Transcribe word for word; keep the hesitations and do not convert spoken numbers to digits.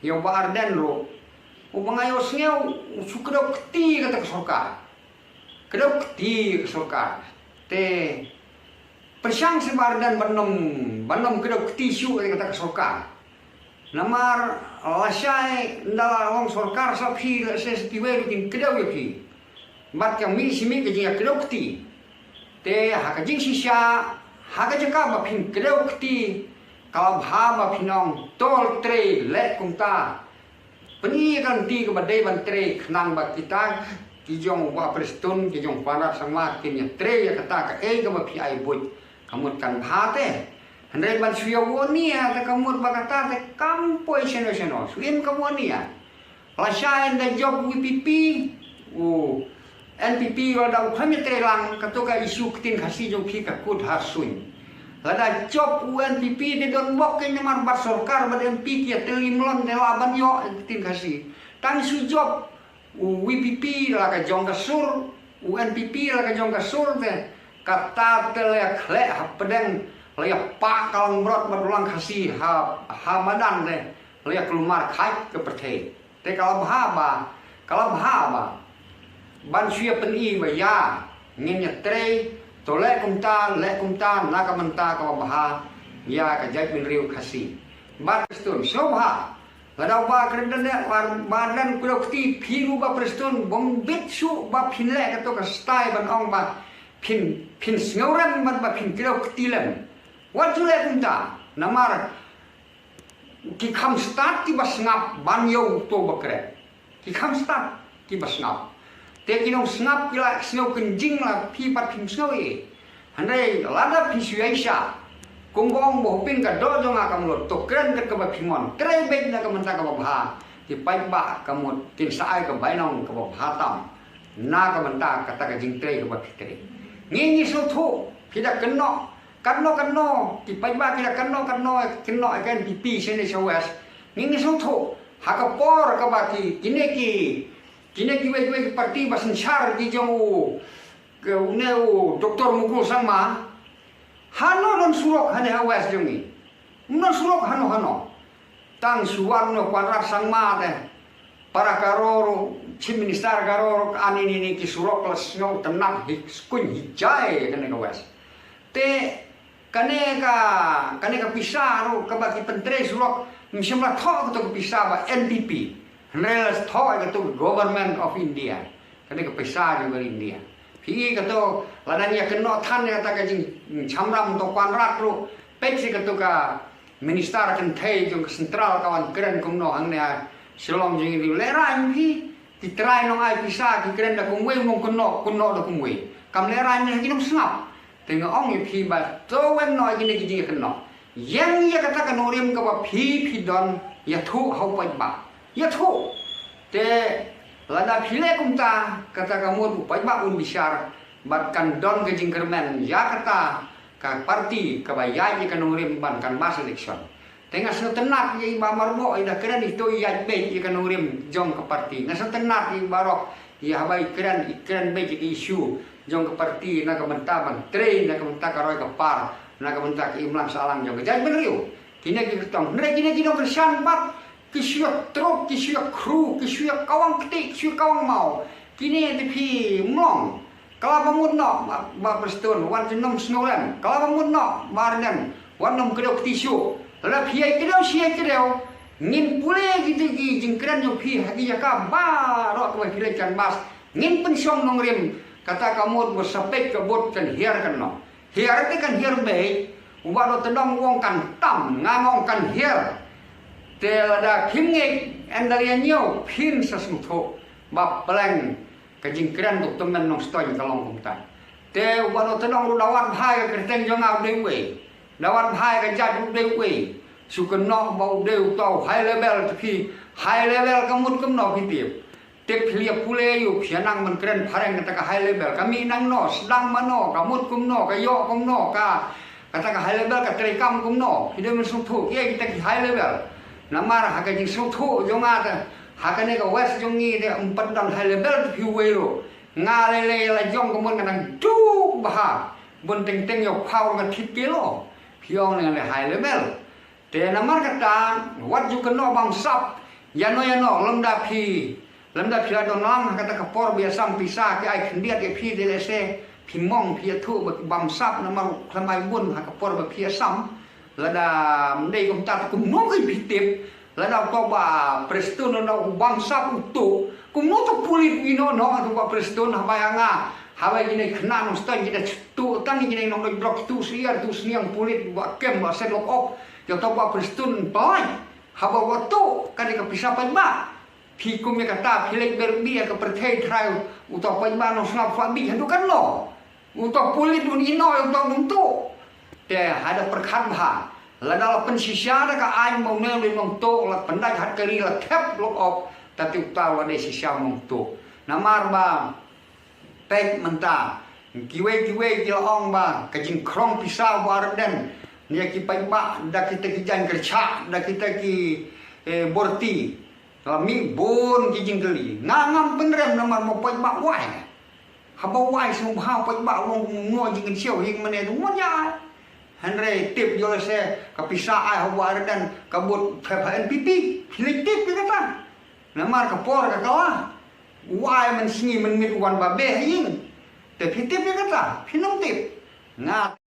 Ïa u Bah Ardent ruh, u ba nga ïohsngew u shu kdew kti kata ka sorkar. Kdew kti ka sorkar. Te pyrshang seh Bah Ardent ban ym, ban ym kdew kti shuh ïa kata ka sorkar. Namar lashai ynda la long sorkar sa phi, lashai sa kiwei ruh kin kdew ïa phi. Bad ka mih shi mih ka jingïakdew kti. Te ha ka jingshisha, ha ka jaka ba phin kdew kti, ka la bha ba phin ong to trei leh kumta. Pyni ïa ka lynti kaba dei ban trei khnang ba kita ki jong u Bah Prestone, ki jong u Conrad Sangma kin ïatrei ïa kata kaei kaba phi ai buit. Ka mut kan bha te. Hynrei ban shu ïa won ïa te ka mut ba kata te kam poi shano shano. Shu im ka won ïa. Lashai ynda jop VPP, u NPP lada u khlem ïatrei lang, kato ka issue ktien Khasi jong phi ka kut ha suiñ. Lada jop u NPP te don bok kein namar bad sorkar bad MP ki ïatylli mlien te lah ban ïoh ktien Khasi. Tang shu jop u VPP la ka jong ka sur, u NPP la ka jong ka sur te. Kata te la ïa khleh hapdeng, la ïa pah ka langbrot bad u lang Khasi ha, ha madan te. La ïa kulmar khaid ka pyrthei. Te ka la bha ba, ka la bha ba ban shu ïa pyni ba ïa ngin ïatrei, to leh kumta, leh kumta na ka bynta kaba bha ïa ka jaitbynriew Khasi. Bad Prestone, sngewbha, lada u Bah Ardent, Bah Ardent kdew kti, phi ruh Bah Prestone, bym bit shuh ba phin leh kato ka style ban ong ba phin, phin sngewrem bad ba phin kdew kti lem. Wat ju leh kumta, namar ki kham stad kiba sngap ban ïa uto ba kren. Ki kham stad kiba sngap. Te ki nongsngap ki la sngew kynjing la phi pat phim sngew ei. Hynrei lada phi shu ïaishah, kumba ong u Bah Hoping, ka doh jong nga kam lut, to kren kat kaba phi mon. Trei beit na ka bynta kaba bha. Ki paidbah ka mut kin sa ai ka bainong kaba bha tam na ka bynta kata ka jingtrei kaba phi trei. Ngi ngi sngewthuh, phi da kynnoh katno katno, ki paidbah ki da kynnoh katno, kynnoh ïa ka NPP shane sha West. Ngi ngi sngewthuh, ha ka por kaba ki, kine ki, kine kiwei kiwei ki party ba synshar ki jong u, ke une u Doktor Mukul Sangma. Hano don surok hane ha West jong ngi? Ym don surok hano hano. Tang shu wan u Conrad Sangma te. Para ka ror, Chief Minister ka ror, ani ni ni ki surok la sngewtynnat hi, skuñ hi jai kane ka West. Te kane ka, kane ka pisa ruh kaba ki pyntrei surok, ym shym la thoh kato ka pisa ba NPP. Hynrei la thoh kato ka Government of India. Kane ka pisa jong ka India. Phi i kato, lada ngi ïa kynnoh than ïa kata ka jingshemphang to Conrad ruh. Peit shi kato ka Minister kynthei jong ka Central ka wan kren kumno hangne ha Shillong jong ngi, lehraiñ phi, ki trai nong ai pisa ki kren da kumwei, mong kynnoh, kynnoh da kumwei. Kam lehraiñ ne ki nongsngap. Te nga ong ïa phi ba to weng noh ïa kine ki jingïakynnoh. Ïeng ïa kata ka nongrim kaba phi, phi don, ïathuh ha u paidbah. Ïathuh. Te lada phi leh kumta, kata ka mut u paidbah un bishar, bad kan don ka jingkyrmen ïa kata ka party kaba ïaid ïa ka nongrim ban canvass election. Te nga sngewtynnat ïa i Bah Marbok, i da kren ito i ïaid beit ïa ka nongrim jong ka party. Nga sngewtynnat ïa i Bah Rok, ïa haba i kren, i kren beit ïa ka issue jong ka party na ka bynta ban trei, na ka bynta ka roi ka par, na ka bynta ka imlang sahlang jong ka jaitbynriew. Kine ki kyrtong, hynrei kine ki nongkyrshan pat, ki shu ïa trok, ki shu ïa khru, ki shu ïa kawang kti, ki shu ïa kawang maw. Kine te phi mlong. Ka la ba mut noh, Bah, Bah Prestone, wat ju nym sngewrem. Ka la ba mut noh, Bah Ardent, wat nym kdew kti shuh. Lada phi ïai kdew, shi ïai kdew, ngin pule kito ki jingkren jong phi ha ki jaka baroh kaba phi leit canvass. Ngin pynshong nongrim, kata ka mut ba sa peit ka vote kan hiar kan noh. Hiar te kan hiar beit, u Bah Dohtdong u ong kan tam, nga nga ong kan hiar. Te lada khim ngeit, ynda ïa ñiew, phin sa sngewthuh ba pleng ka jingkren dok tymmen Nongstoiñ ka long kumta. Te u Bah Dohtdong ruh da wad bha ïa ka kyrteng jong nga u dei uwei. Da wad bha ïa ka jait u dei uwei. Shu kynnoh ba u dei uta u high level te phi. High level ka mut kumno phi tip? Te phi ïa pule ïa u, phi ïa nang ban kren phareng kata ka high level. Ka mih nangno, sdang mano, ka mut kumno, ka ïoh kumno, ka, kata ka high level ka treikam kumno. Phi dei ban sngewthuh ïa kita ki high level. Namar ha ka jingsngewthuh jong nga te, ha kane ka West jong ngi te, ym pat don high level te phi uwei ruh. Nga lei lei la jong ka mon ka nang duk bha. Bun teng teng ïa u phaw nga thit kilo. Phi ong nga lei high level. Te namar kata, wat ju kynnoh bamsap, Ïano ïano, lymda phi, lymda phi la don lang ha kata ka por ba ïasam pisa ki ai khyndiat ïa phi, te lehse phi mong phi ïathuh ba ki bamsap, namar khlem ai bun ha ka por ba phi ïasam. Lada ym dei kumta te kumno ngin phi tip? Lada uto u Bah Prestone, lada u bamsap uto, kumno uto u pulit u ïehnoh noh ha uto u Bah Prestone? Haba ïa nga, haba ïa kine ki khynnah Nongstoiñ ki da tuh tang, ïa kine ki nongdoit block ki tuh syiar tuh sniang, pulit, u Bah Kem, u Bah Set, lok op ïa uto u Bah Prestone, pynlait. Haba u la tuh kane ka pisa paidbah, phi kum ïa kata phi leit ber bih ïa ka pyrthei, trai uto u paidbah Nongsngap Fahbih, haduh katno uto u pulit un ïehnoh ïa uto u nongtuh? Te haduh pyrkhat bha, lada la pynshisha da ka aiñ ba une u nongtuh, la pyndait ha ka ri, la thep lok op, te uta u la dei shisha u nongtuh. Namar ba peit mynta, kiwei kiwei ki la ong ba ka jingkhrong pisa u Bah Ardent ïa ki paidbah da kita ki jaiñ kyrshah, da kita ki, eh, borti. La mih bun ki jingkylli. Nga ngam pynrem namar ba u paidbah u ai. Haba u ai sngewbha u paidbah, u ong kumno jingkynshew, ïing mane tu mon ïa ai. Hynrei tip ïoh lehse ka pisa ai ha u Bah Ardent ka bud thep ha N P P. Phi leit tip ïa kata? Namar ka por ka kylla. U ai mynsngi mynmiet, u wan ba beh ha ïing. Te phi tip ïa kata? Phin ym tip. Nga